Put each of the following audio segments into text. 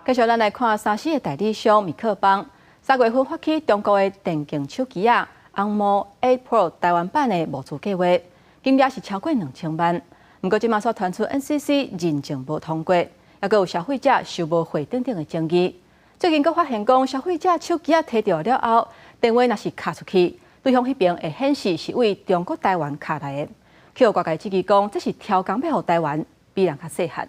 繼續咱來看3C 的代理商米克邦，3月份發起中國的電競手機仔紅魔8 Pro 台灣版的募資計劃，金額是超過2000萬。毋過這馬煞傳出 NCC 認證無通過，抑閣有消費者收無貨等等的爭議。最近閣發現講，消費者手機仔提著了後，電話若是敲出去，對方彼邊會顯示是對中國台灣敲來的，予外界質疑講，這是刁工欲予台灣比人較細漢。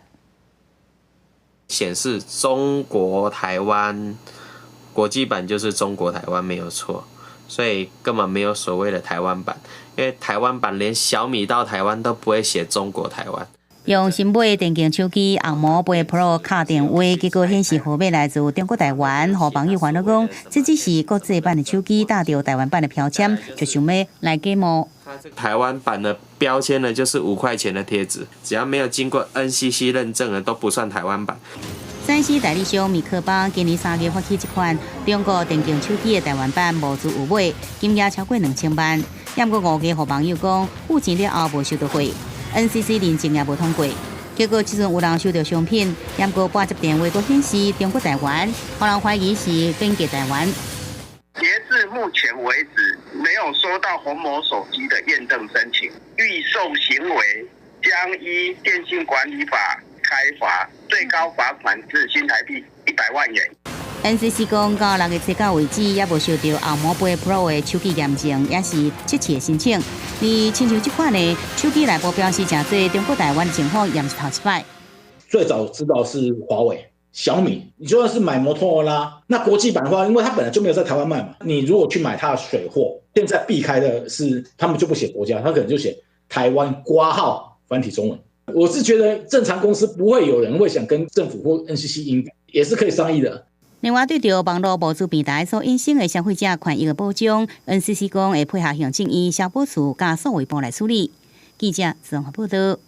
顯示中國台灣國際版就是中國台灣沒有錯，所以根本沒有所謂的台灣版，因為台灣版連小米到台灣都不會寫中國台灣。用新買的電競手機紅魔八 Pro 敲電話，結果顯示號碼來自中國台灣，予網友煩惱講，這只是國際版的手機打著台灣版的標籤，就想欲來假冒。台灣版的標籤呢，就是5塊錢的貼紙，只要沒有經過 NCC 認證的，都不算台灣版。3C 代理商米克邦今年3月發起這款中國電競手機的台灣版募資有買，金額超過2000萬。毋過五月予網友講，付錢了後無收到貨，NCC 認證也無通過。結果這陣有人收到商品，毋過撥接電話閣顯示中國台灣，予人懷疑是變價台灣。截至目前為止，沒有收到鴻某手機的驗證申請，預售行為將依電信管理法開罰，最高罰款至新台幣100萬元。 NCC 講到6月7號為止，猶無收到紅魔八 Pro 的手機驗證，抑是測試的申請。而親像這款的手機內部標示誠濟中國台灣的情況，也毋是頭一擺。最早知道是華為、小米，你就算是買摩托羅拉，那國際版的話，因為它本來就沒有在台灣賣嘛，你如果去買它的水貨，現在避開的是他們就不寫國家，他可能就寫台灣括號繁體中文。我是覺得正常公司不會有人會想跟政府或 NCC 應，也是可以商議的。另外，對著網路募資平台所衍生的消費者權益的保障，NCC 講會配合行政院消保處佮數位部來處理。記者綜合報道。